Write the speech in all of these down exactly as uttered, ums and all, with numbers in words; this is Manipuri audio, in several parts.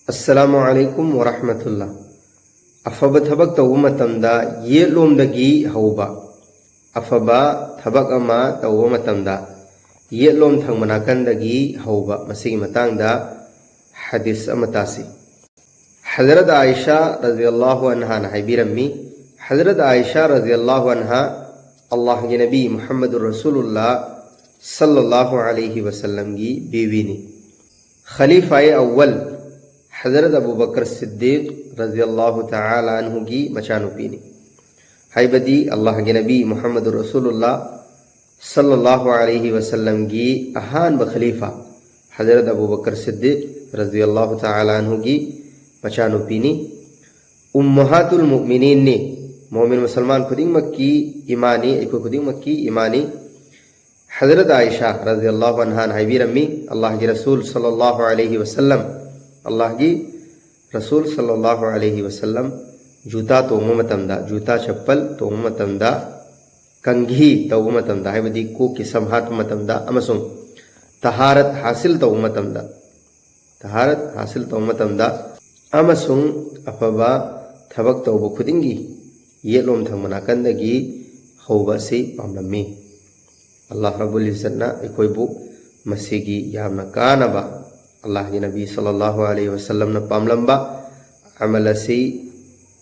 ꯑꯁꯂꯥꯃꯨ ꯑꯂꯥꯏꯀꯨꯝ ꯋꯔꯍꯃꯇꯨꯜꯂꯥ꯫ ꯑꯐꯕ ꯊꯕꯛ ꯇꯧꯕ ꯃꯇꯝꯗ ꯌꯦꯠꯂꯣꯝꯗꯒꯤ ꯍꯧꯕ꯫ ꯑꯐꯕ ꯊꯕꯛ ꯑꯃ ꯇꯧꯕ ꯃꯇꯝꯗ ꯌꯦꯠꯂꯣꯝ ꯊꯪꯕ ꯅꯥꯀꯟꯗꯒꯤ ꯍꯧꯕ꯫ ꯃꯁꯤꯒꯤ ꯃꯇꯥꯡꯗ ꯍꯗꯤꯁ ꯑꯃ ꯇꯥꯁꯤ꯫ ꯍꯖꯔꯠ ꯑꯥꯏꯁꯥ ꯔꯖꯤꯌꯜꯂꯥꯍꯨ ꯑꯟꯍꯥꯅ ꯍꯥꯏꯕꯤꯔꯝꯃꯤ, ꯍꯖꯔꯠ ꯑꯥꯏꯁꯥ ꯔꯖꯤꯌꯜꯂꯥꯍꯨ ꯑꯟꯍꯥ ꯑꯜꯂꯥꯍꯒꯤ ꯅꯕꯤ ꯃꯨꯍꯝꯃꯗꯨꯔ ꯔꯁꯨꯂꯨꯜꯂꯥ ꯁꯜꯂꯜꯂꯥꯍꯨ ꯑꯂꯩꯍꯤ ꯋꯁꯜꯂꯝꯒꯤ ꯕꯤꯋꯤꯅꯤ꯫ ꯈꯂꯤꯐꯥꯏ ꯑꯋ꯭ꯋꯜ ꯍꯖꯔꯠ ꯑꯕꯨ ꯕꯀꯔ ꯁꯤꯗꯤꯛ ꯔꯖꯤꯌꯜꯂꯥꯍꯨ ꯇꯥꯂꯥ ꯑꯟꯍꯨꯒꯤ ꯃꯆꯥꯅꯨꯄꯤꯅꯤ꯫ ꯍꯥꯏꯕꯗꯤ ꯑꯜꯂꯥꯍꯒꯤ ꯅꯕꯤ ꯃꯨꯍꯝꯃꯗꯨꯔ ꯔꯁꯨꯂꯨꯜꯂꯥ ꯁꯜꯂꯜꯂꯥꯍꯨ ꯑꯂꯩꯍꯤ ꯋꯁꯜꯂꯝꯒꯤ ꯑꯍꯥꯟꯕ ꯈꯂꯤꯐꯥ ꯍꯖꯔꯠ ꯑꯕꯨ ꯕꯀꯔ ꯁꯤꯗꯤꯛ ꯔꯖꯤꯌꯜꯂꯥꯍꯨ ꯇꯥꯂꯥ ꯑꯟꯍꯨꯒꯤ ꯃꯆꯥꯅꯨꯄꯤꯅꯤ꯫ ꯎꯝꯃꯍꯥꯇꯨꯜ ꯃꯨꯃꯤꯅꯤꯟꯅꯤ꯫ ꯃꯣꯃꯤꯟ ꯃꯨꯁꯜꯃꯥꯟ ꯈꯨꯗꯤꯡꯃꯛꯀꯤ ꯏꯃꯥꯅꯤ, ꯑꯩꯈꯣꯏ ꯈꯨꯗꯤꯡꯃꯛꯀꯤ ꯏꯃꯥꯅꯤ꯫ ꯍꯖꯔꯠ ꯑꯥꯏꯁꯥ ꯔꯖꯤꯌꯜꯂꯥꯍꯨ ꯑꯟꯍꯥꯅ ꯍꯥꯏꯕꯤꯔꯝꯃꯤ, ꯑꯜꯂꯥꯍꯒꯤ ꯔꯁꯨꯜ ꯁꯜꯂꯜꯂꯥꯍꯨ ꯑꯂꯩꯍꯤ ꯋꯁꯜꯂꯝ, ꯑꯜꯂꯥꯍꯒꯤ ꯔꯁꯨꯜ ꯁꯜꯂꯜꯂꯥꯍꯨ ꯑꯂꯩꯍꯤ ꯋꯁꯜꯂꯝ ꯖꯨꯇꯥ ꯇꯣꯡꯕ ꯃꯇꯝꯗ, ꯖꯨꯇꯥ ꯆꯞꯄꯜ ꯇꯣꯡꯕ ꯃꯇꯝꯗ, ꯀꯪꯘꯤ ꯇꯧꯕ ꯃꯇꯝꯗ, ꯍꯥꯏꯕꯗꯤ ꯀꯣꯛꯀꯤ ꯁꯝ ꯍꯥꯠꯄ ꯃꯇꯝꯗ, ꯑꯃꯁꯨꯡ ꯇꯍꯥꯔꯠ ꯍꯥꯁꯤꯜ ꯇꯧꯕ ꯃꯇꯝꯗ, ꯇꯍꯥꯔꯠ ꯍꯥꯁꯤꯜ ꯇꯧꯕ ꯃꯇꯝꯗ, ꯑꯃꯁꯨꯡ ꯑꯐꯕ ꯊꯕꯛ ꯇꯧꯕ ꯈꯨꯗꯤꯡꯒꯤ ꯌꯦꯠꯂꯣꯝ ꯊꯪꯕ ꯅꯥꯀꯟꯗꯒꯤ ꯍꯧꯕ ꯑꯁꯤ ꯄꯥꯝꯂꯝꯃꯤ꯫ ꯑꯜꯂꯥꯍ ꯔꯕꯨꯜ ꯏꯖꯠꯅ ꯑꯩꯈꯣꯏꯕꯨ ꯃꯁꯤꯒꯤ ꯌꯥꯝꯅ ꯀꯥꯟꯅꯕ, ꯑꯜꯂꯥꯍꯒꯤ ꯅꯕꯤ ꯁꯜꯂꯜꯂꯥꯍꯨ ꯑꯂꯩꯍꯤ ꯋꯁꯜꯂꯝꯅ ꯄꯥꯝꯂꯝꯕ ꯑꯃꯜ ꯑꯁꯤ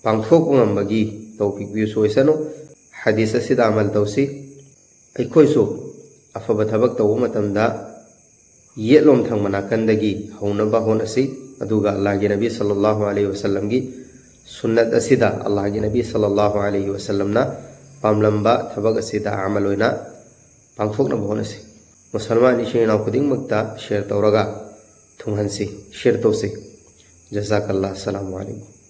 ꯄꯥꯡꯊꯣꯛꯄ ꯉꯝꯕꯒꯤ ꯇꯧꯐꯤꯛ ꯄꯤꯕꯁꯨ ꯑꯣꯏꯁꯅꯨ꯫ ꯍꯗꯤꯁ ꯑꯁꯤꯗ ꯑꯃꯜ ꯇꯧꯁꯤ꯫ ꯑꯩꯈꯣꯏꯁꯨ ꯑꯐꯕ ꯊꯕꯛ ꯇꯧꯕ ꯃꯇꯝꯗ ꯌꯦꯠꯂꯣꯝ ꯊꯪꯕ ꯅꯥꯀꯟꯗꯒꯤ ꯍꯧꯅꯕ ꯍꯣꯠꯅꯁꯤ꯫ ꯑꯗꯨꯒ ꯑꯜꯂꯥꯍꯒꯤ ꯅꯕꯤ ꯁꯜꯂꯜꯂꯥꯍꯨ ꯑꯂꯩꯍꯤ ꯋꯁꯜꯂꯝꯒꯤ ꯁꯨꯟꯅꯠ ꯑꯁꯤꯗ, ꯑꯜꯂꯥꯍꯒꯤ ꯅꯕꯤ ꯁꯜꯂꯜꯂꯥꯍꯨ ꯑꯂꯩꯍꯤ ꯋꯁꯜꯂꯝꯅ ꯄꯥꯝꯂꯝꯕ ꯊꯕꯛ ꯑꯁꯤꯗ ꯑꯃꯜ ꯑꯣꯏꯅ ꯄꯥꯡꯊꯣꯛꯅꯕ ꯍꯣꯠꯅꯁꯤ꯫ ꯃꯨꯁꯜꯃꯥꯟ ꯏꯆꯤꯟ ꯏꯅꯥꯎ ꯈꯨꯗꯤꯡꯃꯛꯇ ꯁꯤꯌꯔ ꯇꯧꯔꯒ ꯊꯨꯡꯍꯟꯁꯤ, ꯁꯤꯌꯔ ꯇꯧꯁꯤ꯫ ꯖꯖꯥꯀꯜꯂꯥꯍ꯫ ꯑꯁꯁꯂꯥꯃꯨ ꯑꯂꯥꯏꯀꯨꯝ꯫